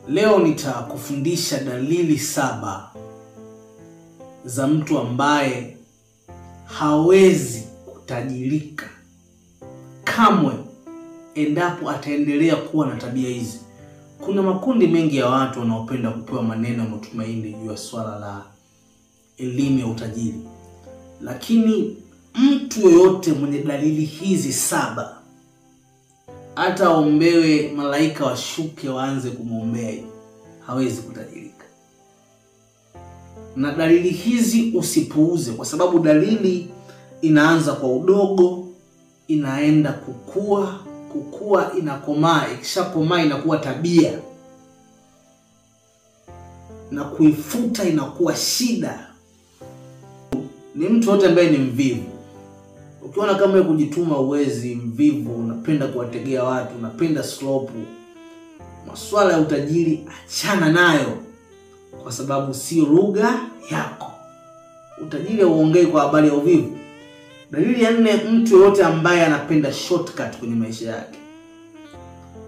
Leo nitakufundisha dalili 7 za mtu ambaye hawezi kutajirika kamwe endapo ataendelea kuwa na tabia hizi. Kuna makundi mengi ya watu wanaopenda kupewa maneno ya matumaini juu ya swala la elimu ya utajiri. Lakini mtu yoyote mwenye dalili hizi 7, hata ombewe malaika washuke waanze kumuombea, hawezi kutajirika. Na dalili hizi usipuuze, kwa sababu dalili inaanza kwa udogo, inaenda kukua, kukua inakomaa, ikishakomaa inakuwa tabia, na kuifuta inakuwa shida. Ni mtu yote ambaye ni mvivu. Ukiona kama kujituma uwezi, mvivu, unapenda kuwategea watu, unapenda slope, masuala ya utajiri achana nayo, kwa sababu si lugha yako. Utajiri hauongei kwa habari ya uvivu. Dalili ya 4, mtu yote ambaye anapenda shortcut kwenye maisha yake.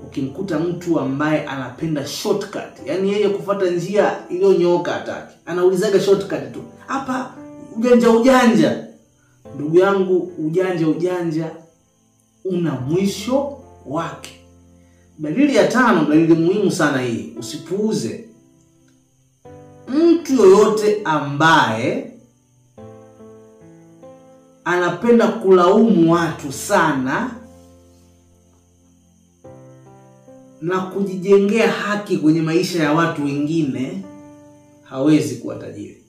Ukimkuta mtu ambaye anapenda shortcut, yani yeye kufuata njia iliyonyooka hataki, anaulizaga shortcut tu. Hapa ujanja ujanja. Ndugu yangu, ujanja ujanja una mwisho wake. Dalili ya 5, dalili muhimu sana hii, usipuuze. Mtu yoyote ambaye anapenda kulaumu watu sana na kujijengea haki kwenye maisha ya watu wengine, hawezi kuwa tajiri.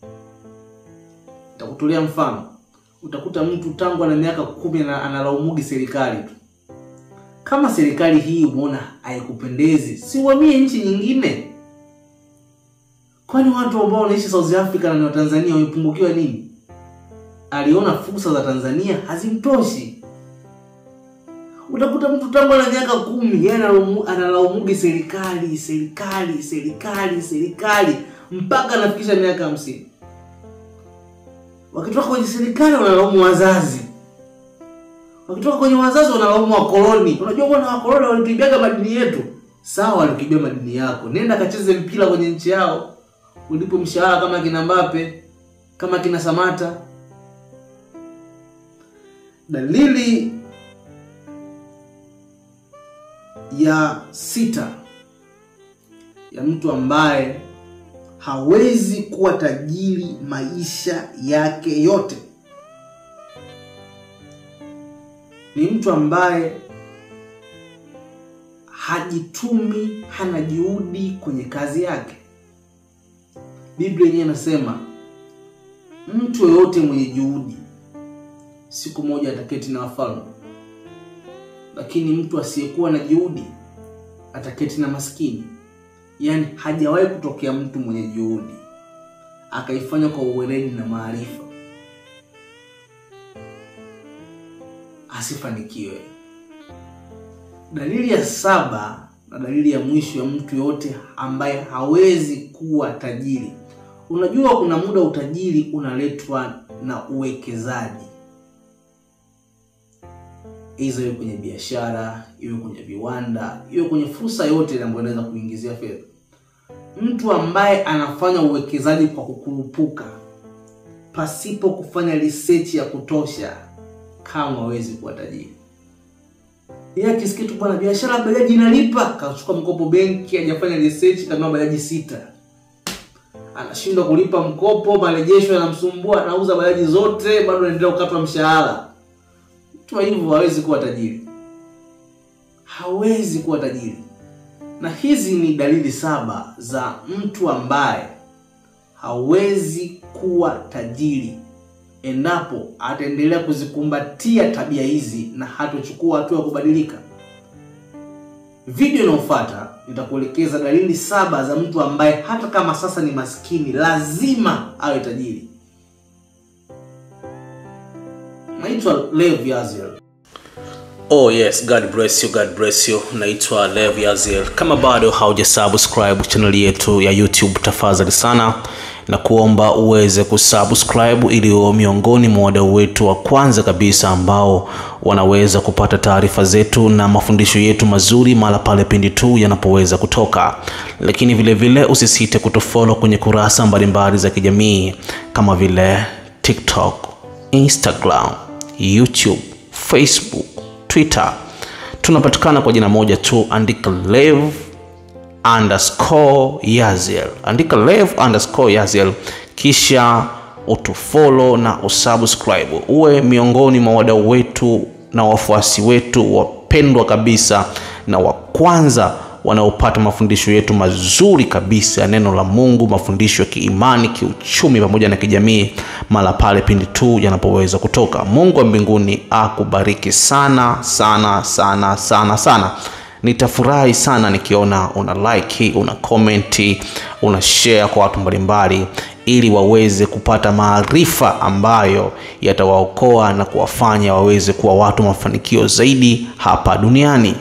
Nitakutolea mfano. Utakuta mtu tangu ana miaka 10 na analaumugi serikali tu. Kama serikali hii umeona haikupendezi, si uhamie nchi nyingine? Kwani watu ambao wanaishi South Africa na Tanzania wamepungukiwa nini? Aliona fursa za Tanzania hazimtoshi. Utakuta mtu tangu ana miaka 10 yeye analaumugi serikali, serikali, serikali, serikali mpaka anafikisha miaka 50. Wakitoka kwenye serikali wanalaumu wazazi. Wakitoka kwenye wazazi wanalaumu wakoloni. Unajua bwana, wakoloni walituibiaga madini yetu. Sawa, walikuibia madini yako. Nenda kacheze mpira kwenye nchi yao, ulipo mshahara kama kina Mbappe, kama kina Samata. Dalili ya 6 ya mtu ambaye hawezi kuwa tajiri maisha yake yote ni mtu ambaye hajitumi, hana juhudi kwenye kazi yake. Biblia yenyewe inasema mtu yoyote mwenye juhudi siku moja ataketi na wafalme, lakini mtu asiyekuwa na juhudi ataketi na maskini. Yani hajawahi kutokea mtu mwenye juhudi akaifanya kwa uweledi na maarifa asifanikiwe. Dalili ya 7 na dalili ya mwisho ya mtu yote ambaye hawezi kuwa tajiri. Unajua kuna muda utajiri unaletwa na uwekezaji. Hizo iwe kwenye biashara, iwe kwenye viwanda, iwe kwenye fursa yote ambayo inaweza kuingizia fedha. Mtu ambaye anafanya uwekezaji kwa kukurupuka pasipo kufanya research ya kutosha, kama hawezi kuwa tajiri. Yeye akisikia tu bwana biashara bajaji inalipa, kachukua mkopo benki, hajafanya research, kanunua bajaji 6. Anashindwa kulipa mkopo, marejesho yanamsumbua, anauza bajaji zote, bado anaendelea kukatwa mshahara. Mtu hivyo hawezi kuwa tajiri. Hawezi kuwa tajiri. Na hizi ni dalili 7 za mtu ambaye hawezi kuwa tajiri endapo ataendelea kuzikumbatia tabia hizi na hatochukua hatua kubadilika. Video inayofuata nitakuelekeza dalili 7 za mtu ambaye hata kama sasa ni maskini lazima awe tajiri. Naitwa Lev Yaziel. Oh yes, God bless you, God bless you. Naitwa Lev Yaziel. Kama bado haujasubscribe channel yetu ya YouTube, tafadhali sana Na kuomba uweze kusubscribe ili uwe miongoni mwa wadau wetu wa kwanza kabisa ambao wanaweza kupata taarifa zetu na mafundisho yetu mazuri mara pale pindi tu yanapoweza kutoka. Lakini vile vile usisite kutufollow kwenye kurasa mbalimbali za kijamii kama vile TikTok, Instagram, YouTube, Facebook, Twitter. Tunapatikana kwa jina moja tu, andika Lev_Yaziel. Andika Lev_Yaziel kisha utufollow na usubscribe. Uwe miongoni mwa wadau wetu na wafuasi wetu wapendwa kabisa na wa kwanza wanaopata mafundisho yetu mazuri kabisa, neno la Mungu, mafundisho ya kiimani, kiuchumi pamoja na kijamii mara pale pindi tu yanapoweza kutoka. Mungu wa mbinguni akubariki sana sana sana sana sana. Nitafurahi sana nikiona una like, una comment, una share kwa watu mbalimbali ili waweze kupata maarifa ambayo yatawaokoa na kuwafanya waweze kuwa watu mafanikio zaidi hapa duniani.